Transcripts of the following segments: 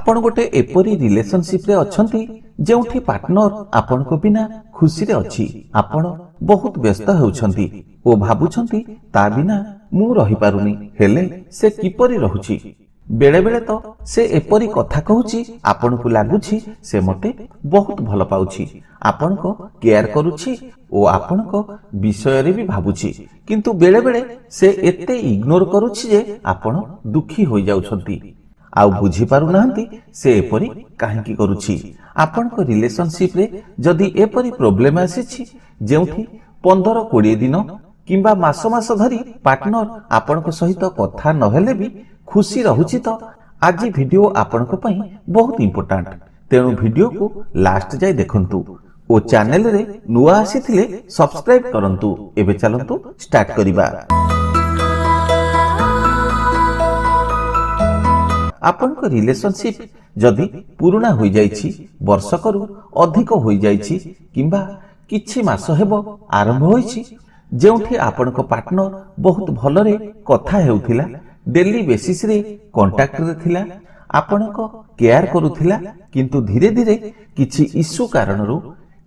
ଆପଣ ଗୋଟେ ଏପରି ରିଲେସନସିପରେ ଅଛନ୍ତି, ଯେଉଁଠି ପାର୍ଟନର ଆପଣଙ୍କ ବିନା ଖୁସିରେ ଅଛି। ଆପଣ ବହୁତ ବ୍ୟସ୍ତ ହେଉଛନ୍ତି ଓ ଭାବୁଛନ୍ତି, ତା ବିନା ମୁଁ ରହିପାରୁନି, ହେଲେ ସେ କିପରି ରହୁଛି? ବେଳେ ବେଳେ ତ ସେ ଏପରି କଥା କହୁଛି, ଆପଣଙ୍କୁ ଲାଗୁଛି ସେ ମୋତେ ବହୁତ ଭଲ ପାଉଛି, ଆପଣଙ୍କ କେୟାର କରୁଛି ଓ ଆପଣଙ୍କ ବିଷୟରେ ବି ଭାବୁଛି। କିନ୍ତୁ ବେଳେ ବେଳେ ସେ ଏତେ ଇଗ୍ନୋର କରୁଛି ଯେ ଆପଣ ଦୁଃଖୀ ହୋଇଯାଉଛନ୍ତି ଆଉ ବୁଝିପାରୁନାହାନ୍ତି ସେ ଏପରି କାହିଁକି କରୁଛି। ଆପଣଙ୍କ ରିଲେସନସିପରେ ଯଦି ଏପରି ପ୍ରୋବ୍ଲେମ ଆସିଛି, ଯେଉଁଠି 15-20 ଦିନ କିମ୍ବା ମାସ ମାସ ଧରି ପାର୍ଟନର ଆପଣଙ୍କ ସହିତ କଥା ନହେଲେ ବି ଖୁସି ରହୁଛି, ତ ଆଜି ଭିଡିଓ ଆପଣଙ୍କ ପାଇଁ ବହୁତ ଇମ୍ପୋର୍ଟାଣ୍ଟ। ତେଣୁ ଭିଡିଓକୁ ଲାଷ୍ଟ ଯାଏ ଦେଖନ୍ତୁ ଓ ଚ୍ୟାନେଲରେ ନୂଆ ଆସିଥିଲେ ସବସ୍କ୍ରାଇବ କରନ୍ତୁ। ଏବେ ଚାଲନ୍ତୁ ଷ୍ଟାର୍ଟ କରିବା। ଆପଣଙ୍କ ରିଲେସନସିପ୍ ଯଦି ପୁରୁଣା ହୋଇଯାଇଛି, ବର୍ଷକରୁ ଅଧିକ ହୋଇଯାଇଛି କିମ୍ବା କିଛି ମାସ ହେବ ଆରମ୍ଭ ହୋଇଛି, ଯେଉଁଠି ଆପଣଙ୍କ ପାର୍ଟନର ବହୁତ ଭଲରେ କଥା ହେଉଥିଲା, ଡେଲି ବେସିସରେ କଣ୍ଟାକ୍ଟରେ ଥିଲା, ଆପଣଙ୍କ କେୟାର କରୁଥିଲା, କିନ୍ତୁ ଧୀରେ ଧୀରେ କିଛି ଇସ୍ୟୁ କାରଣରୁ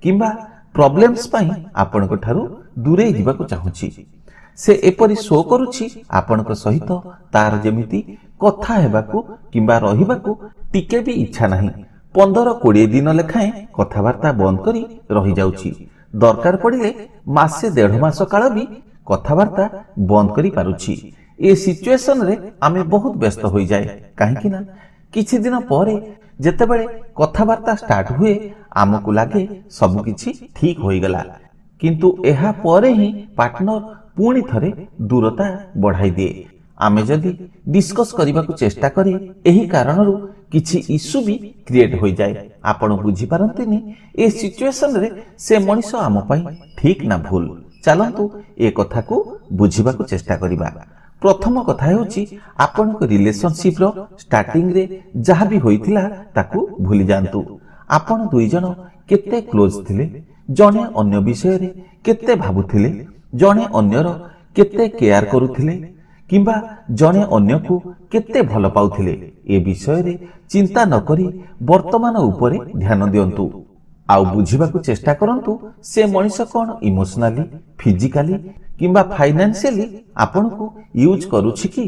କିମ୍ବା ପ୍ରୋବ୍ଲେମ୍ସ ପାଇଁ ଆପଣଙ୍କ ଠାରୁ ଦୂରେଇ ଯିବାକୁ ଚାହୁଁଛି, ସେ ଏପରି ଶୋ କରୁଛି ଆପଣଙ୍କ ସହିତ ତାର ଯେମିତି କଥା ହେବାକୁ କିମ୍ବା ରହିବାକୁ ଟିକେ ବି ଇଚ୍ଛା ନାହିଁ। 15-20 ଦିନ ଲେଖାଏଁ କଥାବାର୍ତ୍ତା ବନ୍ଦ କରି ରହିଯାଉଛି। ଦରକାର ପଡ଼ିଲେ ମାସେ ଦେଢ଼ ମାସ କାଳ ବି କଥାବାର୍ତ୍ତା ବନ୍ଦ କରିପାରୁଛି। ଏ ସିଚୁଏସନରେ ଆମେ ବହୁତ ବ୍ୟସ୍ତ ହୋଇଯାଏ, କାହିଁକି ନା କିଛି ଦିନ ପରେ ଯେତେବେଳେ କଥାବାର୍ତ୍ତା ଷ୍ଟାର୍ଟ ହୁଏ, ଆମକୁ ଲାଗେ ସବୁକିଛି ଠିକ ହୋଇଗଲା। କିନ୍ତୁ ଏହା ପରେ ହିଁ ପାର୍ଟନର ପୁଣି ଥରେ ଦୂରତା ବଢ଼ାଇ ଦିଏ। ଆମେ ଯଦି ଡିସ୍କସ୍ କରିବାକୁ ଚେଷ୍ଟା କରେ, ଏହି କାରଣରୁ କିଛି ଇସ୍ୟୁ ବି କ୍ରିଏଟ୍ ହୋଇଯାଏ। ଆପଣ ବୁଝିପାରନ୍ତିନି ଏ ସିଚୁଏସନରେ ସେ ମଣିଷ ଆମ ପାଇଁ ଠିକ ନା ଭୁଲ। ଚାଲନ୍ତୁ ଏ କଥାକୁ ବୁଝିବାକୁ ଚେଷ୍ଟା କରିବା। ପ୍ରଥମ କଥା ହେଉଛି, ଆପଣଙ୍କ ରିଲେସନସିପର ଷ୍ଟାର୍ଟିଂରେ ଯାହା ବି ହୋଇଥିଲା ତାକୁ ଭୁଲି ଯାଆନ୍ତୁ। ଆପଣ ଦୁଇ ଜଣ କେତେ କ୍ଲୋଜ୍ ଥିଲେ, ଜଣେ ଅନ୍ୟ ବିଷୟରେ କେତେ ଭାବୁଥିଲେ, ଜଣେ ଅନ୍ୟର କେତେ କେୟାର କରୁଥିଲେ କିମ୍ବା ଜଣେ ଅନ୍ୟକୁ କେତେ ଭଲ ପାଉଥିଲେ, ଏ ବିଷୟରେ ଚିନ୍ତା ନ କରି ବର୍ତ୍ତମାନ ଉପରେ ଧ୍ୟାନ ଦିଅନ୍ତୁ ଆଉ ବୁଝିବାକୁ ଚେଷ୍ଟା କରନ୍ତୁ, ସେ ମଣିଷ କ'ଣ ଇମୋସନାଲି, ଫିଜିକାଲି କିମ୍ବା ଫାଇନାନ୍ସିଆଲି ଆପଣଙ୍କୁ ୟୁଜ୍ କରୁଛି କି?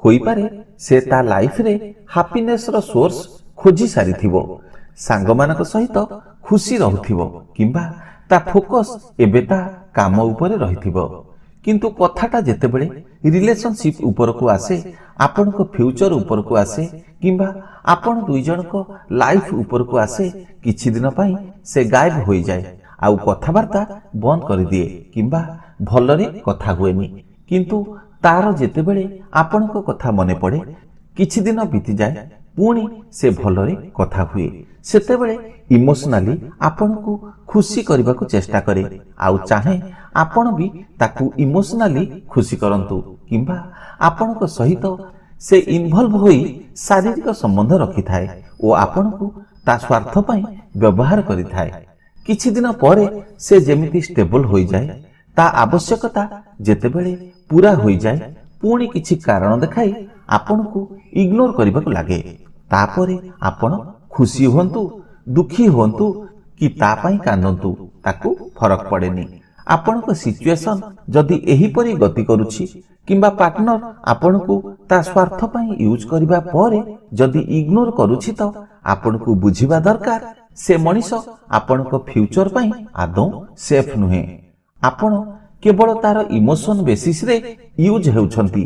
ହୋଇପାରେ ସେ ତା ଲାଇଫରେ ହାପିନେସର ସୋର୍ସ ଖୋଜି ସାରିଥିବ, ସାଙ୍ଗମାନଙ୍କ ସହିତ ଖୁସି ରହୁଥିବ କିମ୍ବା ତା ଫୋକସ୍ ଏବେ ତା କାମ ଉପରେ ରହିଥିବ। କିନ୍ତୁ କଥାଟା ଯେତେବେଳେ ରିଲେସନସିପ୍ ଉପରକୁ ଆସେ, ଆପଣଙ୍କ ଫ୍ୟୁଚର ଉପରକୁ ଆସେ କିମ୍ବା ଆପଣ ଦୁଇ ଜଣଙ୍କ ଲାଇଫ ଉପରକୁ ଆସେ, କିଛି ଦିନ ପାଇଁ ସେ ଗାୟବ ହୋଇଯାଏ ଆଉ କଥାବାର୍ତ୍ତା ବନ୍ଦ କରିଦିଏ କିମ୍ବା ଭଲରେ କଥା ହୁଏନି। କିନ୍ତୁ ତାର ଯେତେବେଳେ ଆପଣଙ୍କ କଥା ମନେ ପଡ଼େ, କିଛି ଦିନ ବିତିଯାଏ, ପୁଣି ସେ ଭଲରେ କଥା ହୁଏ। ସେତେବେଳେ ଇମୋସନାଲି ଆପଣଙ୍କୁ ଖୁସି କରିବାକୁ ଚେଷ୍ଟା କରେ ଆଉ ଚାହେଁ ଆପଣ ବି ତାକୁ ଇମୋସନାଲି ଖୁସି କରନ୍ତୁ କିମ୍ବା ଆପଣଙ୍କ ସହିତ ସେ ଇନଭଲଭ ହୋଇ ଶାରୀରିକ ସମ୍ବନ୍ଧ ରଖିଥାଏ ଓ ଆପଣଙ୍କୁ ତା ସ୍ୱାର୍ଥ ପାଇଁ ବ୍ୟବହାର କରିଥାଏ। କିଛି ଦିନ ପରେ ସେ ଯେମିତି ଷ୍ଟେବଲ ହୋଇଯାଏ, ତା ଆବଶ୍ୟକତା ଯେତେବେଳେ ପୁରା ହୋଇଯାଏ, ପୁଣି କିଛି କାରଣ ଦେଖାଇ ଆପଣଙ୍କୁ ଇଗ୍ନୋର କରିବାକୁ ଲାଗେ। ତାପରେ ଆପଣ ଖୁସି ହୁଅନ୍ତୁ, ଦୁଃଖୀ ହୁଅନ୍ତୁ କି ତା ପାଇଁ କାନ୍ଦନ୍ତୁ, ତାକୁ ଫରକ ପଡ଼େନି। ଆପଣଙ୍କ ସିଚୁଏସନ ଯଦି ଏହିପରି ଗତି କରୁଛି କିମ୍ବା ପାର୍ଟନର ଆପଣଙ୍କୁ ତା ସ୍ୱାର୍ଥ ପାଇଁ ୟୁଜ୍ କରିବା ପରେ ଯଦି ଇଗ୍ନୋର କରୁଛି, ତ ଆପଣଙ୍କୁ ବୁଝିବା ଦରକାର ସେ ମଣିଷ ଆପଣଙ୍କ ଫ୍ୟୁଚର ପାଇଁ ଆଦୌ ସେଫ୍ ନୁହେଁ। ଆପଣ କେବଳ ତାର ଇମୋସନ ବେସିସରେ ୟୁଜ୍ ହେଉଛନ୍ତି,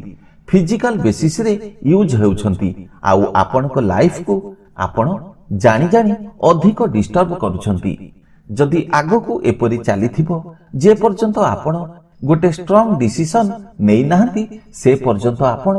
ଫିଜିକାଲ ବେସିସରେ ୟୁଜ୍ ହେଉଛନ୍ତି ଆଉ ଆପଣଙ୍କ ଲାଇଫକୁ ଆପଣ ଜାଣି ଜାଣି ଅଧିକ ଡିଷ୍ଟର୍ବ କରୁଛନ୍ତି। ଯଦି ଆଗକୁ ଏପରି ଚାଲିଥିବ, ଯେ ପର୍ଯ୍ୟନ୍ତ ଆପଣ ଗୋଟେ ଷ୍ଟ୍ରଙ୍ଗ ଡିସିସନ ନେଇନାହାନ୍ତି, ସେ ପର୍ଯ୍ୟନ୍ତ ଆପଣ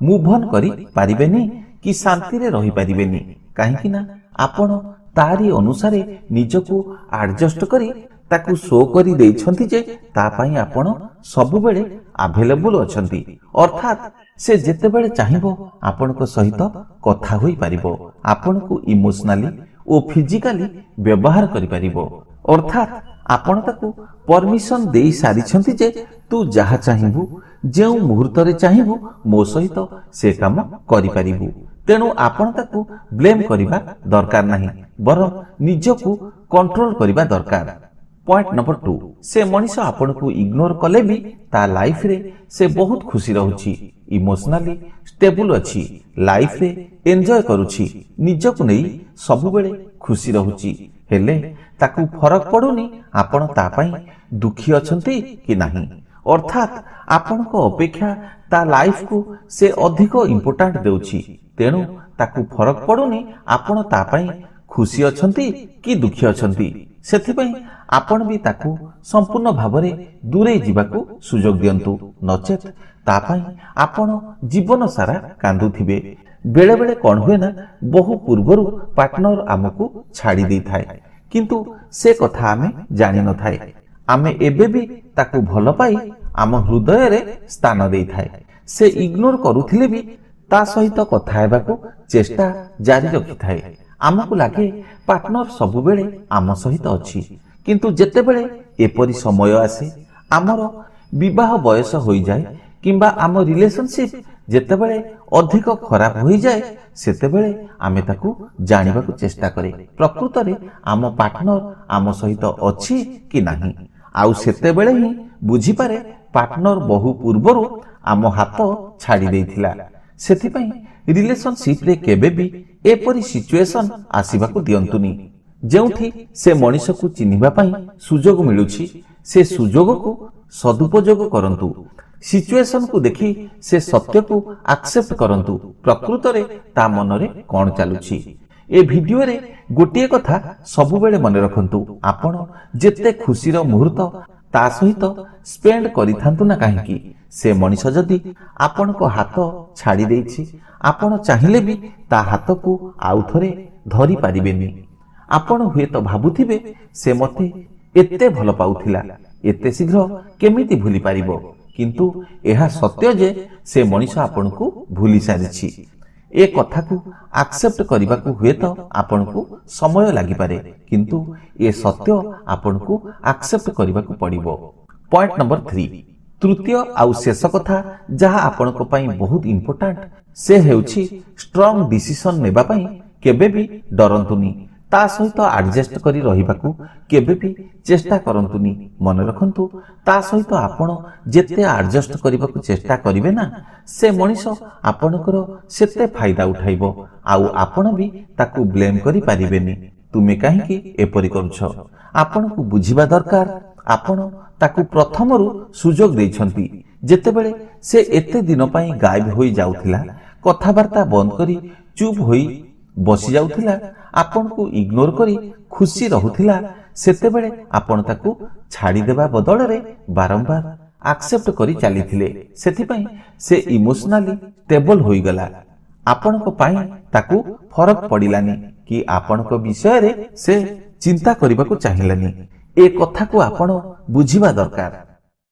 ମୁଭ୍ ଅନ୍ କରିପାରିବେନି କି ଶାନ୍ତିରେ ରହିପାରିବେନି। କାହିଁକି ନା ଆପଣ ତାରି ଅନୁସାରେ ନିଜକୁ ଆଡଜଷ୍ଟ କରି ତାକୁ ଶୋ କରି ଦେଇଛନ୍ତି ଯେ ତା ପାଇଁ ଆପଣ ସବୁବେଳେ ଆଭେଲେବୁଲ ଅଛନ୍ତି। ଅର୍ଥାତ୍ ସେ ଯେତେବେଳେ ଚାହିଁବ ଆପଣଙ୍କ ସହିତ କଥା ହୋଇପାରିବ, ଆପଣଙ୍କୁ ଇମୋସନାଲି ଓ ଫିଜିକାଲି ବ୍ୟବହାର କରିପାରିବ। ଅର୍ଥାତ୍ ଆପଣ ତାକୁ ପରମିସନ ଦେଇ ସାରିଛନ୍ତି ଯେ ତୁ ଯାହା ଚାହିଁବୁ, ଯେଉଁ ମୁହୂର୍ତ୍ତରେ ଚାହିଁବୁ, ମୋ ସହିତ ସେ କାମ କରିପାରିବୁ। ତେଣୁ ଆପଣ ତାକୁ ବ୍ଲେମ୍ କରିବା ଦରକାର ନାହିଁ, ବରଂ ନିଜକୁ କଣ୍ଟ୍ରୋଲ କରିବା ଦରକାର। ପଏଣ୍ଟ ନମ୍ବର 2, ସେ ମଣିଷ ଆପଣଙ୍କୁ ଇଗ୍ନୋର କଲେ ବି ତା ଲାଇଫରେ ସେ ବହୁତ ଖୁସି ରହୁଛି, ଇମୋସନାଲି ଷ୍ଟେବୁଲ ଅଛି, ଲାଇଫରେ ଏନ୍ଜୟ କରୁଛି, ନିଜକୁ ନେଇ ସବୁବେଳେ ଖୁସି ରହୁଛି। ହେଲେ ତାକୁ ଫରକ ପଡୁନି ଆପଣ ତା ପାଇଁ ଦୁଃଖୀ ଅଛନ୍ତି କି ନାହିଁ। ଅର୍ଥାତ୍ ଆପଣଙ୍କ ଅପେକ୍ଷା ତା ଲାଇଫକୁ ସେ ଅଧିକ ଇମ୍ପୋର୍ଟାଣ୍ଟ ଦେଉଛି। ତେଣୁ ତାକୁ ଫରକ ପଡୁନି ଆପଣ ତା ପାଇଁ ଖୁସି ଅଛନ୍ତି କି ଦୁଃଖୀ ଅଛନ୍ତି। ସେଥିପାଇଁ ଆପଣ ବି ତାକୁ ସମ୍ପୂର୍ଣ୍ଣ ଭାବରେ ଦୂରେଇ ଯିବାକୁ ସୁଯୋଗ ଦିଅନ୍ତୁ, ନଚେତ୍ ତା ପାଇଁ ଆପଣ ଜୀବନ ସାରା କାନ୍ଦୁଥିବେ। ବେଳେବେଳେ କ'ଣ ହୁଏ ନା, ବହୁ ପୂର୍ବରୁ ପାର୍ଟନର ଆମକୁ ଛାଡ଼ି ଦେଇଥାଏ, କିନ୍ତୁ ସେ କଥା ଆମେ ଜାଣିନଥାଏ। ଆମେ ଏବେ ବି ତାକୁ ଭଲ ପାଇ ଆମ ହୃଦୟରେ ସ୍ଥାନ ଦେଇଥାଏ। ସେ ଇଗ୍ନୋର କରୁଥିଲେ ବି ତା ସହିତ କଥା ହେବାକୁ ଚେଷ୍ଟା ଜାରି ରଖିଥାଏ। ଆମକୁ ଲାଗେ ପାର୍ଟନର ସବୁବେଳେ ଆମ ସହିତ ଅଛି। କିନ୍ତୁ ଯେତେବେଳେ ଏପରି ସମୟ ଆସେ, ଆମର ବିବାହ ବୟସ ହୋଇଯାଏ କିମ୍ବା ଆମ ରିଲେସନସିପ୍ ଯେତେବେଳେ ଅଧିକ ଖରାପ ହୋଇଯାଏ, ସେତେବେଳେ ଆମେ ତାକୁ ଜାଣିବାକୁ ଚେଷ୍ଟା କରେ, ପ୍ରକୃତରେ ଆମ ପାର୍ଟନର ଆମ ସହିତ ଅଛି କି ନାହିଁ। ଆଉ ସେତେବେଳେ ହିଁ ବୁଝିପାରେ ପାର୍ଟନର ବହୁ ପୂର୍ବରୁ ଆମ ହାତ ଛାଡ଼ି ଦେଇଥିଲା। ସେଥିପାଇଁ ରିଲେସନସିପରେ କେବେ ବି ଏପରି ସିଚୁଏସନ ଆସିବାକୁ ଦିଅନ୍ତୁନି। ଯେଉଁଠି ସେ ମଣିଷକୁ ଚିହ୍ନିବା ପାଇଁ ସୁଯୋଗ ମିଳୁଛି, ସେ ସୁଯୋଗକୁ ସଦୁପଯୋଗ କରନ୍ତୁ। ସିଚୁଏସନକୁ ଦେଖି ସେ ସତ୍ୟକୁ ଆକ୍ସେପ୍ଟ କରନ୍ତୁ, ପ୍ରକୃତରେ ତା ମନରେ କ'ଣ ଚାଲୁଛି। ଏ ଭିଡିଓରେ ଗୋଟିଏ କଥା ସବୁବେଳେ ମନେ ରଖନ୍ତୁ, ଆପଣ ଯେତେ ଖୁସିର ମୁହୂର୍ତ୍ତ ତା ସହିତ ସ୍ପେଣ୍ଡ କରିଥାନ୍ତୁ ନା କାହିଁକି, ସେ ମଣିଷ ଯଦି ଆପଣଙ୍କ ହାତ ଛାଡ଼ି ଦେଇଛି, ଆପଣ ଚାହିଁଲେ ବି ତା ହାତକୁ ଆଉ ଥରେ ଧରି ପାରିବେନି। ଆପଣ ହୁଏତ ଭାବୁଥିବେ, ସେ ମୋତେ ଏତେ ଭଲ ପାଉଥିଲା, ଏତେ ଶୀଘ୍ର କେମିତି ଭୁଲି ପାରିବ? କିନ୍ତୁ ଏହା ସତ୍ୟ ଯେ ସେ ମଣିଷ ଆପଣଙ୍କୁ ଭୁଲି ସାରିଛି। ଏ କଥାକୁ ଆକ୍ସେପ୍ଟ କରିବାକୁ ହୁଏତ ଆପଣଙ୍କୁ ସମୟ ଲାଗିପାରେ, କିନ୍ତୁ ଏ ସତ୍ୟ ଆପଣଙ୍କୁ ଆକ୍ସେପ୍ଟ କରିବାକୁ ପଡ଼ିବ। ପଏଣ୍ଟ ନମ୍ବର 3, ତୃତୀୟ ଆଉ ଶେଷ କଥା, ଯାହା ଆପଣଙ୍କ ପାଇଁ ବହୁତ ଇମ୍ପୋର୍ଟାଣ୍ଟ, ସେ ହେଉଛି ଷ୍ଟ୍ରଙ୍ଗ ଡିସିସନ ନେବା ପାଇଁ କେବେ ବି ଡରନ୍ତୁନି। ତା ସହିତ ଆଡଜଷ୍ଟ କରି ରହିବାକୁ କେବେ ବି ଚେଷ୍ଟା କରନ୍ତୁନି। ମନେ ରଖନ୍ତୁ, ତା ସହିତ ଆପଣ ଯେତେ ଆଡଜଷ୍ଟ କରିବାକୁ ଚେଷ୍ଟା କରିବେ ନା, ସେ ମଣିଷ ଆପଣଙ୍କର ସେତେ ଫାଇଦା ଉଠାଇବ। ଆଉ ଆପଣ ବି ତାକୁ ବ୍ଲେମ୍ କରିପାରିବେନି, ତୁମେ କାହିଁକି ଏପରି କରୁଛ? ଆପଣଙ୍କୁ ବୁଝିବା ଦରକାର, ଆପଣ ତାକୁ ପ୍ରଥମରୁ ସୁଯୋଗ ଦେଇଛନ୍ତି। ଯେତେବେଳେ ସେ ଏତେ ଦିନ ପାଇଁ ଗାୟବ ହୋଇ ଯାଉଥିଲା, କଥାବାର୍ତ୍ତା ବନ୍ଦ କରି ଚୁପ୍ ହୋଇ ବସି ଯାଉଥିଲା, ଆପଣଙ୍କୁ ଇଗ୍ନୋର କରି ଖୁସି ରହୁଥିଲା, ସେତେବେଳେ ଆପଣ ତାକୁ ଛାଡ଼ିଦେବା ବଦଳରେ ବାରମ୍ବାର ଆକ୍ସେପ୍ଟ କରି ଚାଲିଥିଲେ। ସେଥିପାଇଁ ସେ ଇମୋସନାଲି ଷ୍ଟେବଲ ହୋଇଗଲା। ଆପଣଙ୍କ ପାଇଁ ତାକୁ ଫରକ ପଡ଼ିଲାନି କି ଆପଣଙ୍କ ବିଷୟରେ ସେ ଚିନ୍ତା କରିବାକୁ ଚାହିଁଲାନି। ଏ କଥାକୁ ଆପଣ ବୁଝିବା ଦରକାର।